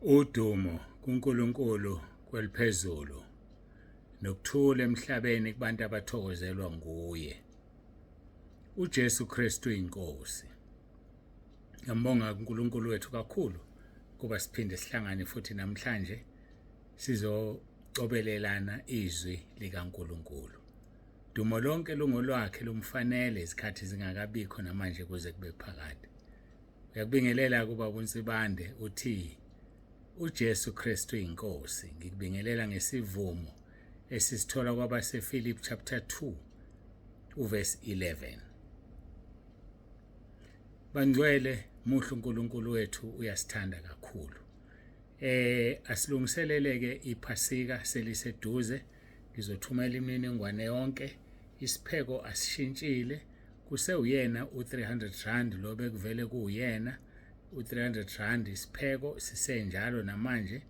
Udumo kuNkulunkulu kweliphezulu nokuthula emhlabeni kubantu abathokozelwa nguye. UJesu Kristu inkosi. Ngiyambonga uNkulunkulu wethu kakhulu kuba siphinde sihlangane futhi namhlanje sizocobelelana izwi likaNkulunkulu. Dumo lonke lungolwakhe lumfanele izikhathi zingakabikho namanje kuze kube phakade. Uyakubingelela kubaba uNsibande uthi uJesu Kristu inkosi. Ngikubingelela ngesivumo esisithola kwabaseFilipi chapter 2 uverse 11. Bangcwele muhle uNkulunkulu wethu uyasithanda kakhulu. Asilungiseleleke iPhasika seliseduze ngizothumela imininingwane yonke isipheko asishintshile kusewuyena u-300 rand lo bekuvele kuwuyena u-300 rand isipheko sisenjalo namanje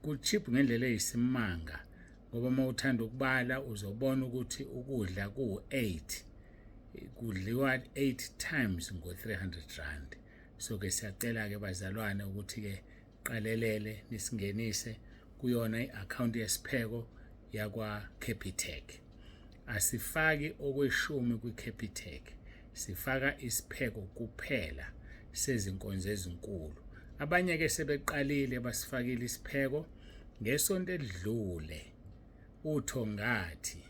ku-cheap ngendlela eyisimanga ngoba uma uthanda ukubala uzobona ukuthi ukudla kuwu-8 kudliwa 8 times ngo-300 rand. So ke siyacela-ke bazalwane ukuthi-ke qalelele nisingenise kuyona i-akhawunti yesipheko yakwa-Capitec. Asifaki okweshumi kwi-Capitec, sifaka isipheko kuphela sezinkonzo ezinkulu. Abanye-ke sebeqalile basifakile isipheko ngesonto elidlule uThongathi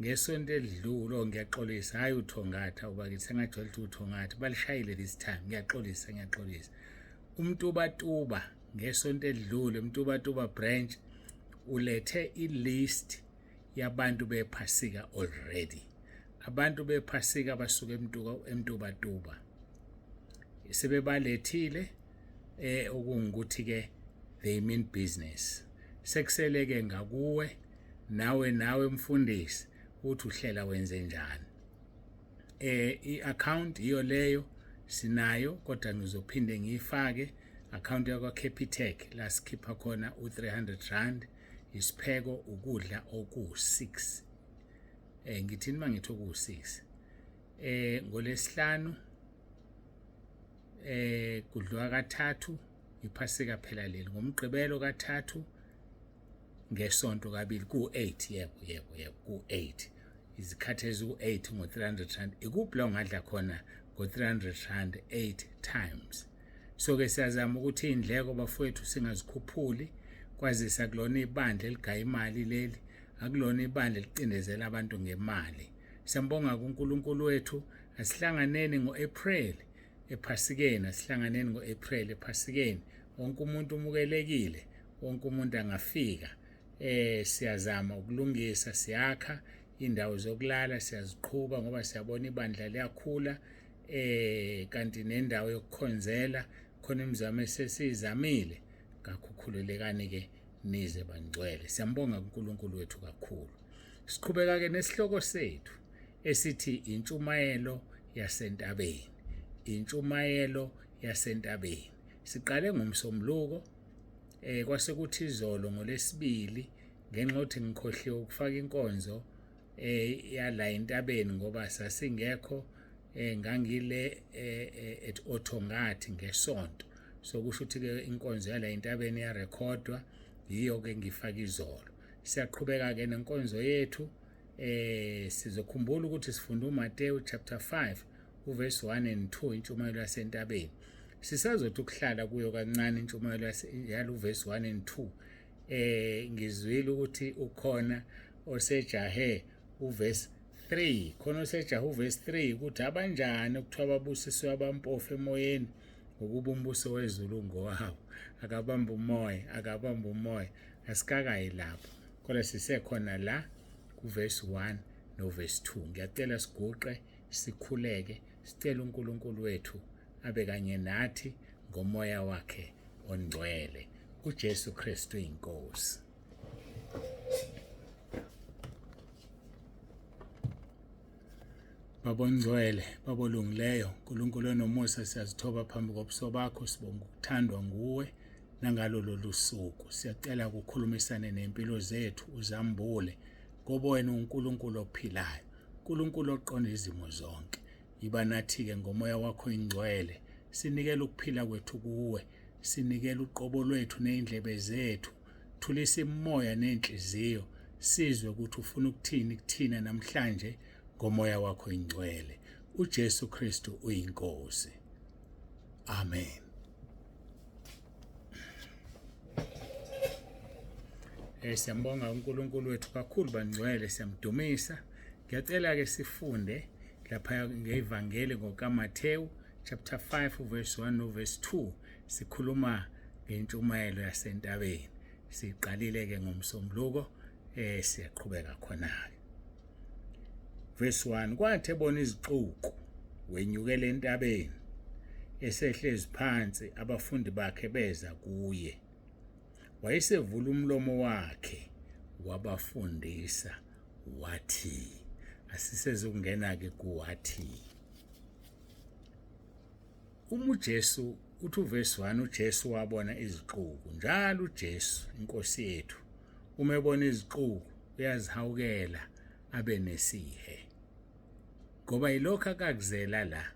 ngesonto elidlule. Oh, ngiyaxolisa, hhayi uThongathi, awubakithi sengajwayele ukuthi uThongathi balishayile this time, ngiyaxolisa, ngiyaxolisa. UMtubatuba ngesonto elidlule, Mtubatuba branch ulethe i-list yabantu bephasika already. Abantu bephasika basuke eMtubatuba sebebalethile okungukuthi ke they mean business. Sekuseleke ngakuwe nawe nawe mfundisi uthi uhlela wenze njani. I-account iyo leyo sinayo, kodwa ngizophinde ngiyifake account yakwa Capitec la sikhipha khona u300 rand isipheko ukudla oku6. Ngithini mangithi oku6? Ngolesihlanu kudliwa kathathu iphasika phela leli, ngomgqibelo kathathu, ngesonto kabili, ku-8. Yebo yebo yebo, ku-8 izikhathi eziku-8 ngo-300 rand. Ikuphi la ungadla khona ngo-300 rand 8 times? So ke siyazama ukuthi iy'ndleko bafowethu singazikhuphuli, kwazisa kulona ibandla eligaya imali leli, akulona ibandla elicindezela abantu ngemali. Siyambonga kuNkulunkulu wethu. Asihlanganeni ngo-April ephasikeni, asihlanganeni ngo-April ephasikeni. Wonke umuntu umukelekile, wonke umuntu angafika. Siyazama ukulungisa, siyakha indawo zokulala, siyaziqhuba ngoba siyabona ibandla liyakhula, kanti nendawo yokukhonzela khona imizamo esesiyizamile. Ngakho khululekani ke nize bangcwele. Siyambonga kuNkulunkulu wethu kakhulu. Siqhubeka ke nesihloko sethu esithi intshumayelo yasentabeni. Intshumayelo yasentabeni siqale ngomsombuluko, kwase kuthi izolo ngolesibili ngenxa yokuthi ngikhohliwe ukufaka inkonzo yala entabeni ngoba sasingekho, ngangile at Othongathi ngesonto, so kusho ukuthi ke inkonzo yala entabeni yarekhodwa, yiyo ke ngifaka izolo. Siyaqhubeka ke nenkonzo yethu. Sizokhumbula ukuthi sifunda uMateyu chapter 5 uverse 1 and 2, intshumayelo yasentabeni. Sisazothi ukuhlala kuyo kancane intshumayelo yalo verse 1 and 2. Ngizwile ukuthi ukhona osejahe uverse 3, khona osejahe uverse 3 ukuthi abanjani okuthiwa babusiswe abampofu emoyeni ngokuba umbuso wezulu ngowabo. Akabamba umoya, akabamba umoya, asikakayi lapho, kodwa sisekhona la kuverse 1 noverse 2. Ngiyacela siguqe sikhuleke, sicela uNkulunkulu wethu abe kanye nathi ngomoya wakhe ongcwele. uJesu Kristu inkosi. Baba ongcwele, Baba olungileyo, uNkulunkulu onomusa, siyazithoba phambi kobuso bakho, sibonga ukuthandwa nguwe nangalo lolu suku. Siyacela ukukhulumisane nempilo zethu, uzambule ngoba wena uNkulunkulu ophilayo, uNkulunkulu oqonda izimo zonke. Yiba nathi-ke ngomoya wakho ingcwele, sinikela ukuphila kwethu kuwe. Sinikela uqobo lwethu nezindlebe zethu, thulisa imoya nenhliziyo, sizwe ukuthi ufuna ukuthini kuthina namhlanje ngomoya wakho ingcwele. UJesu Kristu uyiNkosi. Amen. Siyambonga uNkulunkulu wethu kakhulu bangcwele, siyamdumisa. Ngiyacela ke sifunde lapha ngevangeli ngokaMathewu chapter 5 verse 1 no verse 2, sikhuluma ngentshumayelo yasentabeni. Siqalile ke ngomsombuluko, siyaqhubeka khona ke. Verse 1, kwathi ebona izixuku wenyukela entabeni, esehlezi phansi abafundi bakhe beza kuye. Wayesevula umlomo wakhe wabafundisa wathi, asisezukungena ke kuwathi. Uma uJesu uthi uverse 1, uJesu wabona izixuku. Njalo uJesu inkosi yethu uma ebona izixuku uyazihawukela abe nesihe, ngoba yilokho akakuzela la.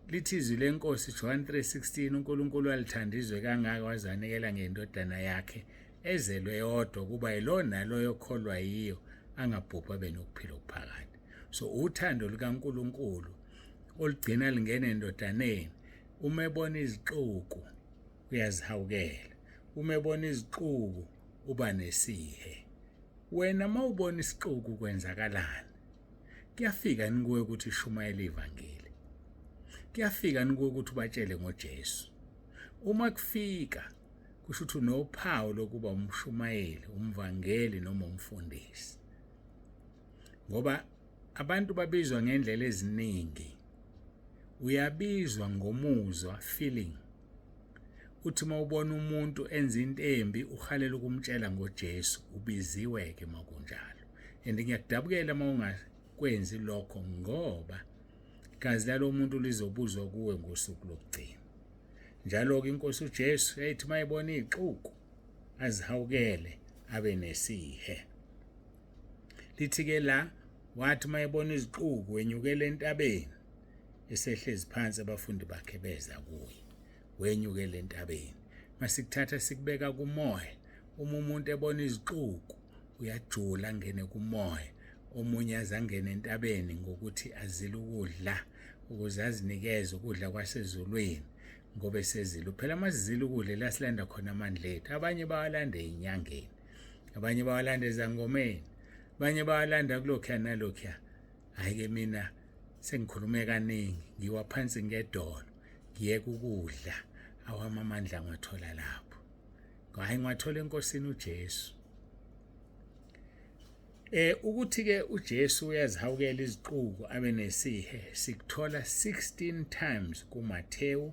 Lithi izwi lenkosi John 3:16, uNkulunkulu walithanda izwe kangaka wazanikela ngendodana yakhe ezelwe yodwa, kuba yilo naloyo okholwa yiyo angabhubhi abe nokuphila okuphakade. So uthando likaNkulunkulu olugcina lingena endodaneni, uma ebona izixuku uyazihawukela, uma ebona izixuku uba nesihe. Wena mawubona isixuku kwenzakalani? Kuyafika nikuwe ukuthi shumayela ivangeli, kuyafika nikuwe ukuthi ubatshele ngoJesu. Uma kufika kusho ukuthi unophawu lokuba umshumayeli, umvangeli noma umfundisi, ngoba abantu babizwa ngendlela eziningi. Uyabizwa ngomuzwa, feeling. Uthi mawubona umuntu enza into embi uhalela ukumtshela ngoJesu, ubiziwe ke makunjalo. And ngiyakudabukela mawungakwenzi lokho, ngoba igazi lalo muntu lizobuzwa kuwe ngosuku lokugcina. Njalo-ke inkosi uJesu yayithi mayibona ixuku azihawukele abe nesihe. Lithi ke la, wathi mayebona izixuku wenyukela entabeni, esehlezi phansi abafundi bakhe beza kuye. Wenyukela entabeni. Masikuthatha sikubeka kumoya, uma umuntu ebona izixuku uyajula angene kumoya, omunye azangene entabeni ngokuthi azile ukudla ukuze azinikeze ukudla kwasezulwini, ngoba esezile. Phela masizile ukudla la silanda khona amandla ethu. Abanye bawalanda ezinyangeni, abanye bawalanda ezangomeni, abanye bawalanda kulokhuya nalokhuya. Hhayi-ke mina sengikhulume kaningi, ngiwa phansi ngedolo, ngiyeka ukudla, awami amandla ngiwathola lapho. Hhayi, ngiwathola eNkosini uJesu. Ukuthi-ke uJesu uyazihawukela izixuku abe nesihe, sikuthola 16 times kuMathewu,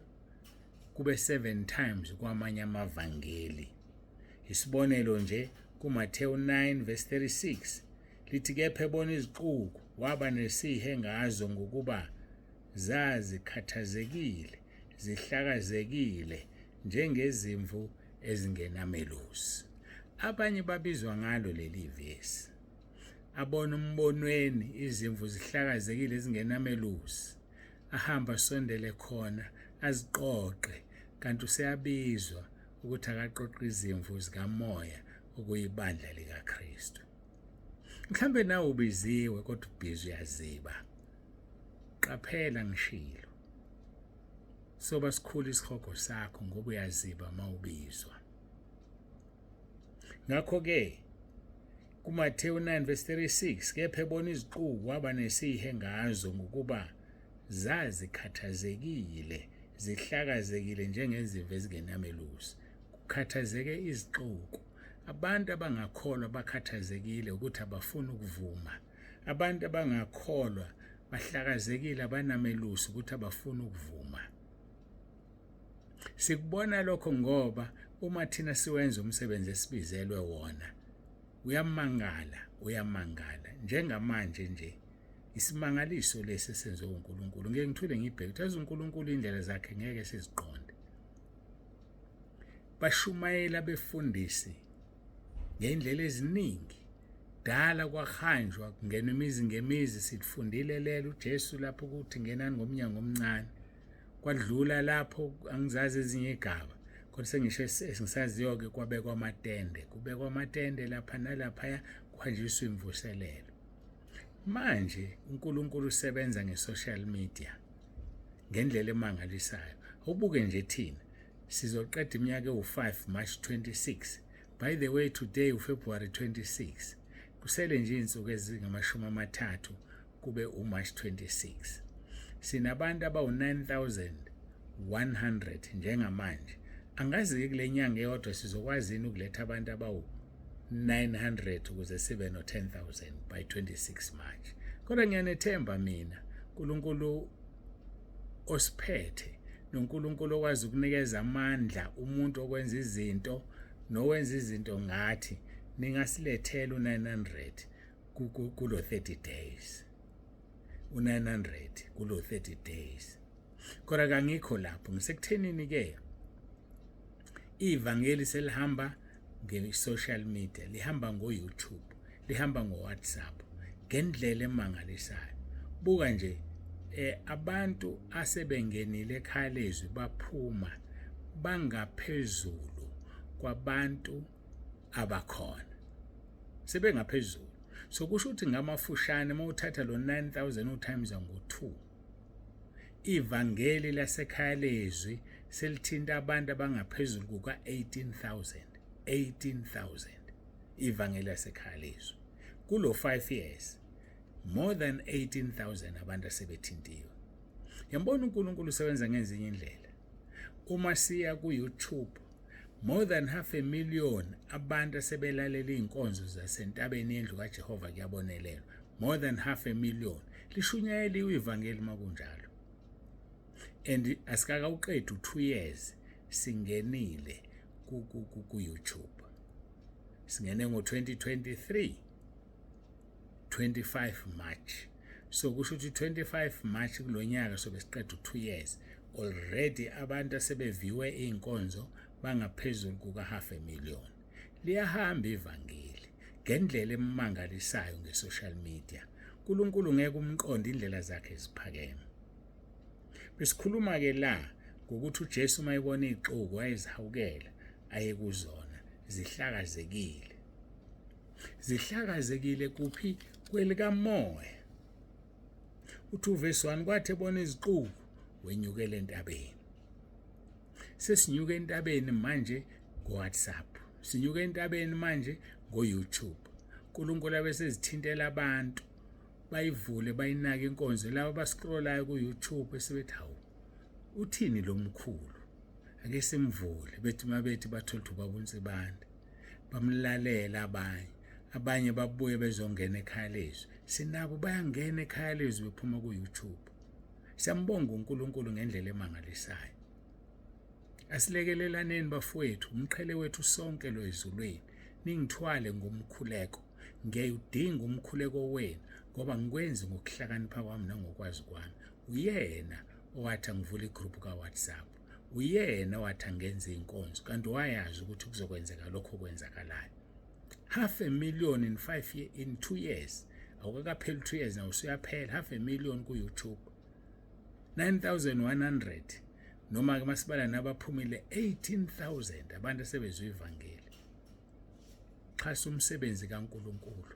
kube 7 times kwamanye amavangeli. Isibonelo nje kuMathewu 9 verse 36 lithi, kepha ebona izixuku waba nesihe ngazo, ngokuba zazikhathazekile zihlakazekile njengezimvu ezingenamelusi. Abanye babizwa ngalo leli vesi, abona umbonweni izimvu zihlakazekile zingenamelusi, ahamba asondele khona aziqoqe, kanti useyabizwa ukuthi akaqoqe izimvu zikamoya okuyibandla likaKristu. Mhlambe nawe ubiziwe kodwa ubhizi uyaziba. Qaphela, ngishilo, soba sikhulu isihogo sakho ngoba uyaziba mawubizwa. Ngakho-ke kuMathewu 9 verse 36, kepha ebona izixuku waba nesihe ngazo, ngokuba zazikhathazekile zihlakazekile njengezimvu ezingenamelusi. Kukhathazeke izixuku. Abantu abangakholwa bakhathazekile ukuthi abafuni ukuvuma. Abantu abangakholwa bahlakazekile, abanamelusi ukuthi abafuni ukuvuma. Sikubona lokho ngoba uma thina siwenza umsebenzi esibizelwe wona, uyamangala, uyamangala. Njengamanje nje isimangaliso lesi esenziwe uNkulunkulu. Ngeke ngithule ngibheke ukuthi azi uNkulunkulu indlela zakhe ngeke siziqonde. Bashumayela befundisi ngendlela eziningi. Dala kwahanjwa kungenwa imizi ngemizi, sifundile lelo uJesu lapho ukuthi ngenani ngomnyango omncane. Kwadlula lapho angizazi ezinye igaba. Kodwa sengisho engisaziyo-ke, kwabekwa amatende, kubekwa amatende lapha nalaphaya, kuhanjiswa imvuselelo. Manje uNkulunkulu usebenza nge-social media ngendlela emangalisayo. Awubuke nje, thina sizoqeda iminyaka ewu-5 March 26. By the way, today uFebruary 26, kusele nje iy'nsuku ezingamashumi 30 kube uMarch 26. Sinabantu abawu-9100 njengamanje. Angazi-ke kule nyanga eyodwa sizokwazi yini ukuletha abantu abawu-900 ukuze sibe no-10,000 by 26 March. Kodwa ngiyanethemba mina, uNkulunkulu osiphethe noNkulunkulu okwazi ukunikeza amandla umuntu okwenza izinto nowenza izinto ngathi ningasilethela u-900 kulo 30 days, u-900 kulo 30 days. Kodwa kangikho lapho, ngisekuthenini ke ivangeli selihamba nge-social media, lihamba ngo-YouTube, lihamba ngo-WhatsApp ngendlela emangalisayo. Buka nje, abantu asebengenile ekhaya lezwi baphuma bangaphezulu kwabantu abakhona, sebengaphezulu. So kusho ukuthi ngamafushane, uma uthatha lo 9000 utimes ngo-2, ivangeli lasekhaya lezwi selithinta abantu abangaphezulu kuka-18,000, 18,000 ivangeli lasekhaya lezwi kulo 5 years. More than 18,000 abantu asebethintiwe. Yambona uNkulunkulu usebenza ngezinye indlela. Uma siya ku-YouTube, more than half a million abantu asebelalela iy'nkonzo zasentabeni yendlu kaJehova kuyabonelelwa. More than half a million lishunyayeliwe ivangeli makunjalo, and asikakawuqedi u-2 years singenile ku-YouTube. Singene ngo-2023 25 March, so kusho ukuthi 25 March kulonyaka sobe siqeda u-2 years. Already abantu asebeviwe iy'nkonzo bangaphezulu kuka half a million. Liyahamba ivangeli ngendlela emangalisayo nge-social media. uNkulunkulu ngeke umqonde, indlela zakhe ziphakeme. Besikhuluma ke la ngokuthi uJesu uma ebona ixuku wayezihawukela, ayekuzona zihlakazekile. Zihlakazekile kuphi? Kwelikamoya. Uthi uvesi 1, kwathi ebona izixuku wenyukela entabeni. Sesinyuka entabeni manje ngo-WhatsApp, sinyuka entabeni manje ngo-YouTube. uNkulunkulu abesezithintela abantu bayivule, bayinake inkonzo. Laba bascrollayo ku-YouTube esebethi, "Hawu, uthini lo mkhulu? Ake simvule." Bethi mabethi bathola ukuthi ubaba uNsibande, bamlalela. Abanye babuye bezongena ekhaya lezwi. Sinabo bayangena ekhaya lezwi bephuma ku-YouTube. Siyambonga uNkulunkulu ngendlela emangalisayo. Asilekelelwaneni bafowethu, umqhele wethu sonke lo ezulwini. Ningithwale ngomkhuleko, ngiyayudinga umkhuleko wenu, ngoba ngikwenzi ngokuhlakanipha kwami nangokwazi kwami. Uyena owathi angivule igroup ka-WhatsApp, uyena owathi angenze inkonzo, kanti wayazi ukuthi kuzokwenzeka lokho okwenzakalayo. Half a million in 5 year, in 2 years, awukakapheli 2 years nawo, usuyaphela. Half a million ku-YouTube, 9100, noma ke masibala nabaphumile, 18,000 abantu asebezwe ivangeli. Xhasa umsebenzi kaNkuluNkulu,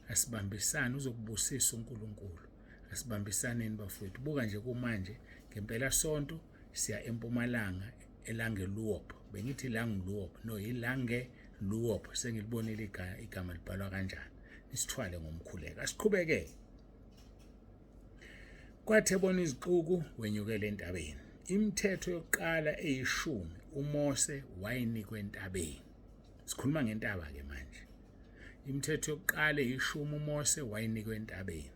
asibambisane, uzokubusisa uNkulunkulu. Asibambisaneni bafowethu. Buka nje kumanje, ngempela sonto siya eMpumalanga, eLangeloop. Bengithi Langloop, no, iLange Loop, sengilibonile igama libhalwa kanjani. Nisithwale ngomkhuleko. Asiqhubeke. Kwathi ebona izixuku wenyukela entabeni. Imithetho yokuqala eyishumi uMose wayinikwe entabeni. Sikhuluma ngentaba ke manje. Imithetho yokuqala eyishumi uMose wayinikwe entabeni.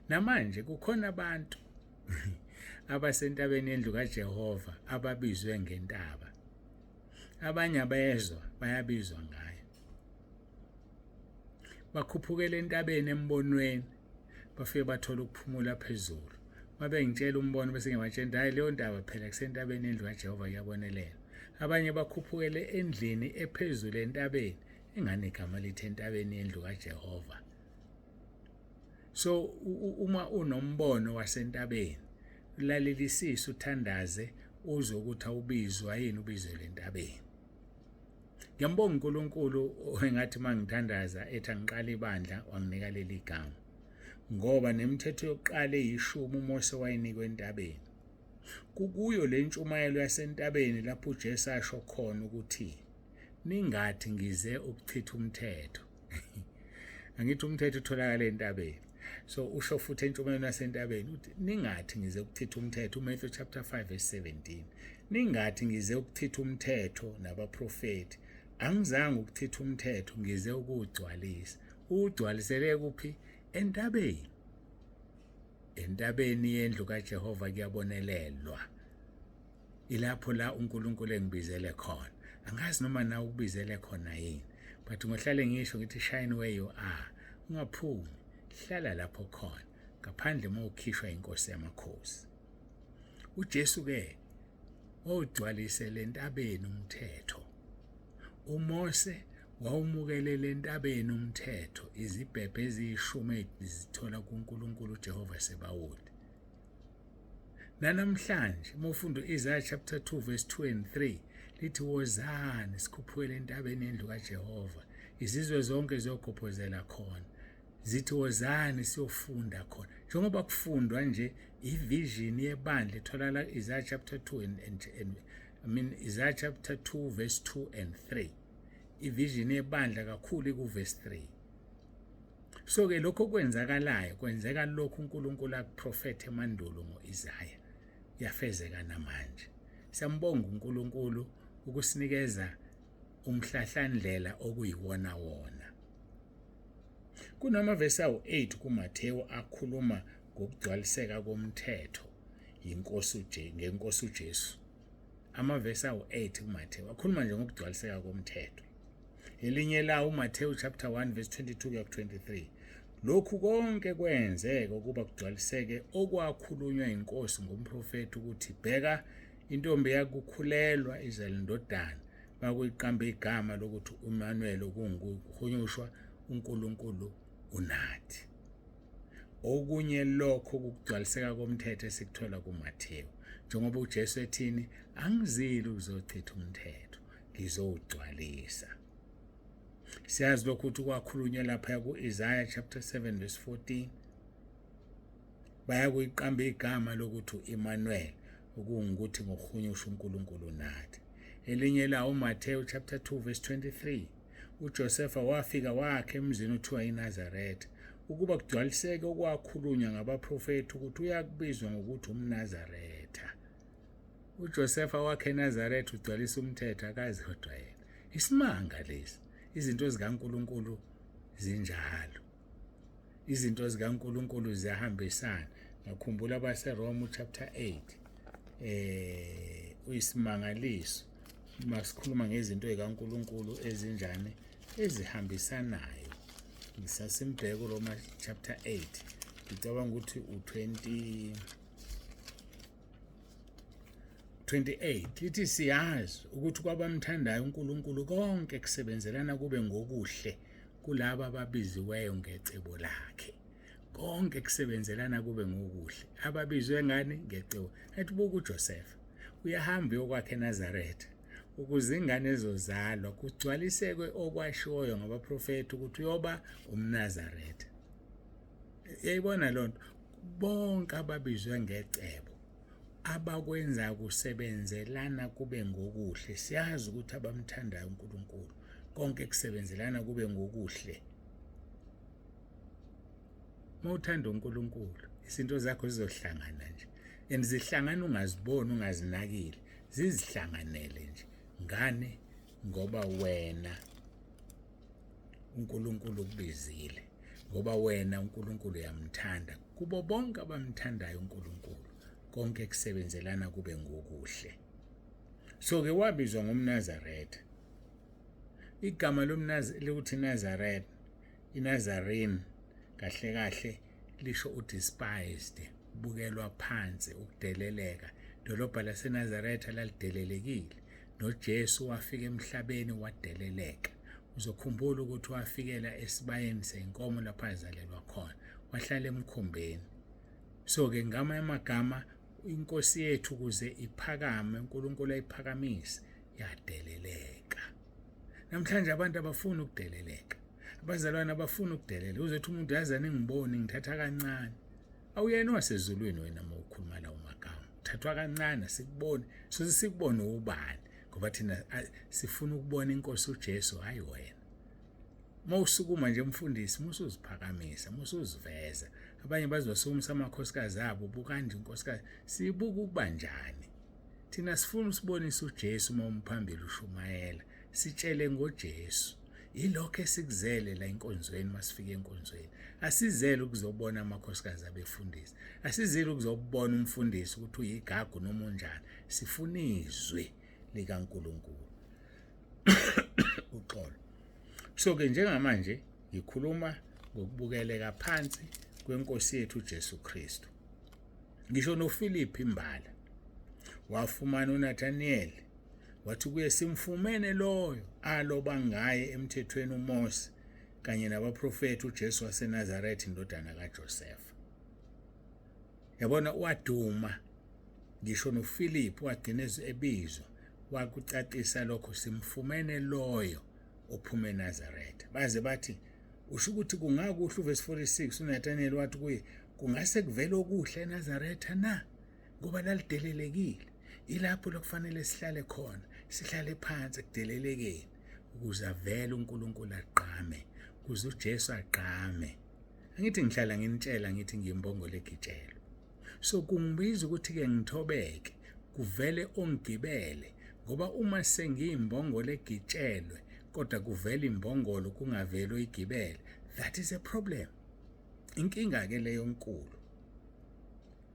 Namanje kukhona abantu abasentabeni yendlu kaJehova ababizwe ngentaba. Abanye abezwa bayabizwa ngayo, bakhuphukela entabeni embonweni, bafike bathola ukuphumula phezulu. Mabengitshela umbono bese ngiyabatshela, "Hayi, leyo ntaba phela kusentabeni endlu kaJehova kuyabonelela." Abanye bakhuphukele endlini ephezulu entabeni engane igama lithi entabeni yendlu kaJehova. So uma unombono wasentabeni, ulalelisise, uthandaze. Uzwe ukuthi awubizwa yini ubizelwe entabeni. Ngiyambonga uNkulunkulu engathi mangithandaza ethi angiqale ibandla wanginika leli gama. Ngoba nemithetho yokuqala eyishumi uMose wayinikwa entabeni. Kukuyo le ntshumayelo yasentabeni lapho uJesu asho khona ukuthi ningathi ngize ukuchitha umthetho. Angithi umthetho utholakala entabeni. So usho futhi entshumayelweni yasentabeni uthi ningathi ngize ukuchitha umthetho, uMatthew chapter 5 verse 17. Ningathi ngize ukuchitha umthetho nabaprofeti. Angizange ukuchitha umthetho, ngize ukuwugcwalisa. Uwugcwalisele kuphi? Entabeni. Entabeni yendlu kaJehova kuyabonelelwa. Ilapho la uNkulunkulu engibizele khona. Angazi noma nawe ukubizele khona yini, but ngohlale ngisho ngithi shine where you are, ungaphumi, hlala lapho khona, ngaphandle uma ukhishwa inkosi yamakhosi. uJesu ke wawugcwalise lentabeni umthetho. UMose wawumukelele entabeni umthetho, izibhebhe eziyishumi zithola kuNkulunkulu uJehova Sebawoti. Nanamhlanje uma ufunda u-Isaiah chapter 2 verse 2 and 3 lithi wozani sikhuphukele entabeni yendlu kaJehova, izizwe zonke ziyogobhozela khona, zithi wozani siyofunda khona. Njengoba kufundwa nje ivision yebandla etholakala Isaiah chapter 2 and I mean Isaiah chapter 2 verse 2 and 3, ivision yebandla kakhulu iku verse 3. So ke lokho kwenzakalayo kwenzeka lokhu uNkulunkulu akuprofethe emandulo ngoIsaya, yafezeka namanje. Siyambonga uNkulunkulu ukusinikeza umhlahlandlela okuyiwona wona. Kunamavesi awu-8 kuMathewu akhuluma ngokugcwaliseka komthetho yinkosi uJesu, ngenkosi uJesu. Amavesi awu-8 kuMathewu akhuluma nje ngokugcwaliseka komthetho. Elinye lawo uMathewu chapter 1 verse 22 kuya ku-23. Lokhu konke kwenzeka ukuba kugcwaliseke okwakhulunywa inkosi ngomprofethi ukuthi bheka intombi yakukhulelwa izale indodana, bakuyiqamba igama lokuthi uEmmanuel, okungukuhunyushwa uNkulunkulu unathi. Okunye lokho kugcwaliseka komthetho esikuthola kuMathewu, njengoba uJesu ethini, angizile ukuzochitha umthetho, ngizowugcwalisa. Siyazi lokhu ukuthi kwakhulunywa lapha ku-Isaiah chapter 7 verse 14, bayakuyiqamba igama lokuthi u-Emmanuel, okungukuthi ngokuhunyusha uNkulunkulu nathi. Elinye lawo uMathewu chapter 2 verse 23, uJosefa wafika wakhe emzini othiwa iNazaretha ukuba kugcwaliseke okwakhulunywa ngabaprofethi ukuthi uyakubizwa ngokuthi umNazaretha. uJosefa wakhe eNazaretha ugcwalisa umthetho, akazi kodwa yena. Isimanga lesi, izinto zikaNkulunkulu zinjalo, izinto zikaNkulunkulu ziyahambisana. Ngakhumbula abaseRoma chapter 8, uyisimangaliso masikhuluma ngezinto zikaNkulunkulu ezinjani ezihambisanayo. Ngisasimbheka uRoma chapter 8, ngicabanga ukuthi u20 28 lithi siyazi ukuthi kwabamthandayo uNkulunkulu konke kusebenzelana kube ngokuhle kulabo ababiziweyo ngecebo lakhe. Konke kusebenzelana kube ngokuhle ababizwe ngani? Ngecebo. Athi buka uJoseph uyahamba uyokwakhe eNazaretha ukuze ingane ezozalwa kugcwaliseke okwashiwoyo ngabaprofethi ukuthi uyoba umNazaretha. Yayibona lonto, bonke ababizwe ngecebo abakwenza kusebenzelana kube ngokuhle. Siyazi ukuthi abamthandayo uNkulunkulu konke kusebenzelana kube ngokuhle. Mawuthanda uNkulunkulu izinto zakho zizohlangana nje, and zihlangana ungaziboni, ungazinakile, zizihlanganele nje. Ngani? Ngoba wena uNkulunkulu ukubizile, ngoba wena uNkulunkulu uyamthanda. Kubo bonke abamthandayo uNkulunkulu konke kusebenzelana kube ngokuhle. So ke wabizwa ngomNazaretha. Igama lokuthi Nazareth, iNazarene kahle kahle lisho udespised, bukelwa phansi, ukudeleleka. Idolobha laseNazaretha lalidelelekile, noJesu wafika emhlabeni wadeleleka. Uzokhumbula ukuthi wafikela esibayeni senkomo lapho azalelwa khona, wahlala emkhombeni. So ke ngamanye amagama Inkosi yethu ukuze iphakame, uNkulunkulu ayiphakamise, yadeleleka. Namhlanje abantu abafuni ukudeleleka, abazalwane abafuni ukudelela. Uzothi umuntu, yazi aningiboni, ngithatha kancane. Awuyena wasezulwini wena uma ukhuluma lawo magama. Uthathwa kancane, asikuboni, soze sikubone ubani, ngoba thina sifuna ukubona inkosi uJesu, hayi wena. Uma usukuma nje mfundisi, musuziphakamisa, musuziveza. Abanye bazosukumisa amakhosikazi abo, bukanje inkosikazi, sibuka ukuba njani. Thina sifuna usibonise uJesu uma umphambili ushumayela, sitshele ngoJesu. Yilokho esikuzele la enkonzweni masifike enkonzweni. Asizele ukuzobona amakhosikazi abefundisi. Asizile ukuzobona umfundisi ukuthi uyigagu noma unjani. Sifuna izwi likaNkulunkulu. Uxolo. So ke njengamanje ngikhuluma ngokubukeleka phansi kwenkosi yethu uJesu Kristu. Ngisho noFiliphi imbala wafumana uNathaniel wathi kuye, simfumene loyo aloba ngaye emthethweni uMose kanye nabaprofethi, uJesu waseNazaretha, indodana kaJosefa. Yabona, waduma ngisho noFiliphu wagcina ebizwa, wakucacisa lokho, simfumene loyo ophuma eNazaretha. Baze bathi, usho ukuthi kungakuhle. Uvesi 46, uNathaniel wathi kuye, kungase kuvele okuhle eNazaretha na? Ngoba lalidelelekile. Ilapho lokufanele sihlale khona, sihlale phansi ekudelelekeni, ukuze avele uNkulunkulu agqame, ukuze uJesu agqame. Angithi ngihlala nginitshela ngithi ngiyimbongolo egitshelwe. So kungibiza ukuthi-ke ngithobeke, kuvele ongigibele, ngoba uma sengiyimbongolo egitshelwe kodwa kuvela imbongolo kungaveli oyigibele, that is a problem. Inkinga-ke leyo nkulu.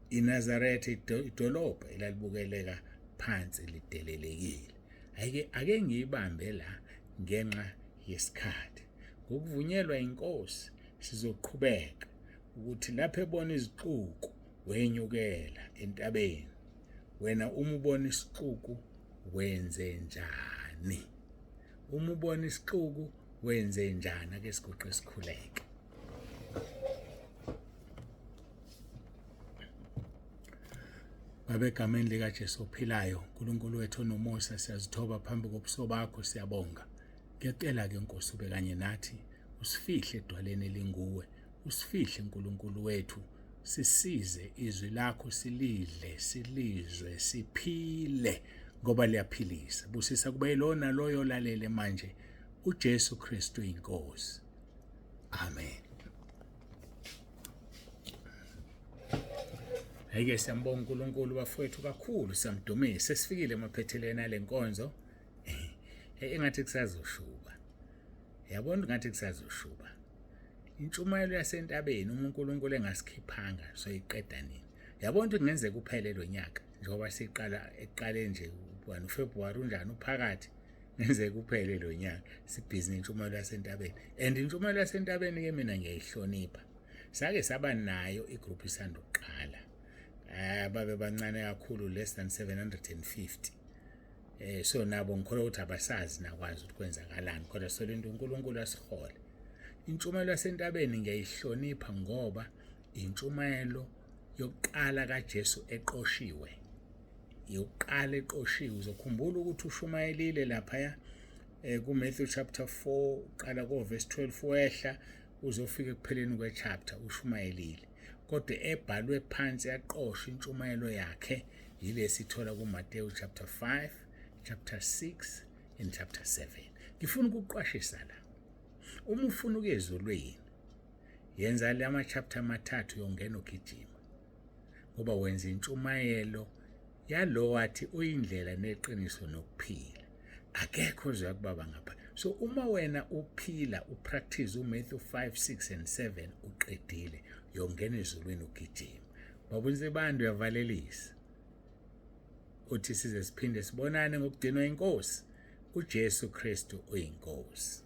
INazaretha, idolobha elalibukeleka phansi lidelelekile. Ayike ake ngiyibambe la ngenxa yesikhathi. Ngokuvunyelwa inkosi sizoqhubeka ukuthi lapho ebona izixuku wenyukela entabeni. Wena uma ubona isixuku wenze njani? Uma ubona isixuku wenze njani? Ake siguqe sikhuleke. Baba, egameni likaJesu ophilayo, uNkulunkulu wethu onomusa, siyazithoba phambi kobuso bakho, siyabonga. Ngiyacela-ke Nkosi ube kanye nathi, usifihle edwaleni elinguwe, usifihle uNkulunkulu wethu, sisize izwi lakho silidle, silizwe, siphile, ngoba liyaphilisa. Busisa kube yilona loyo olalele manje, uJesu Kristu inkosi. Amen. Hhayi-ke siyambonga uNkulunkulu bafowethu kakhulu, siyamdumisa. Sesifikile emaphethelweni ale nkonzo. Engathi kusazoshuba. Yabona ngathi kusazoshuba. Intshumayelo yasentabeni uma uNkulunkulu engasikhiphanga soyiqeda nini? Yabona ukuthi kungenzeka kuphele lo nyaka njengoba siqala ekuqaleni nje ubani uFebruary unjani uphakathi, ngenzeka kuphele lo nyaka sibhizi nentshumayelo yasentabeni. And intshumayelo yasentabeni ke mina ngiyayihlonipha. Sake saba nayo igroup isanda ukuqala, babe bancane kakhulu, less than 750. So nabo ngikholwa ukuthi abasazi nakwazi ukuthi kwenzakalani, kodwa solinda uNkulunkulu asihole. Intshumayelo yasentabeni ngiyayihlonipha ngoba intshumayelo yokuqala kaJesu eqoshiwe, yokuqala eqoshiwe. Uzokhumbula ukuthi ushumayelile laphaya kuMatthew chapter 4, uqala ko verse 12 wehla uzofika ekupheleni kwechapter, ushumayelile. Kodwa ebhalwe phansi yaqoshwa intshumayelo yakhe yilesi ithola kuMateyu chapter 5, chapter 6 and chapter 7. Ngifuna ukuqwashisa la, uma ufuna ukuya ezulwini yenza lama chapter amathathu, yongena ugijima, ngoba wenza intshumayelo yalo wathi uyindlela neqiniso nokuphila, akekho ozoya kubaba ngapha. So uma wena uphila upractice uMatthew 5, 6 and 7, uqedile, uyongena ezulwini ugijima. Babonise bantu, uyavalelisa uthi size siphinde sibonane ngokugcinwa inkosi uJesu Kristu uyinkosi.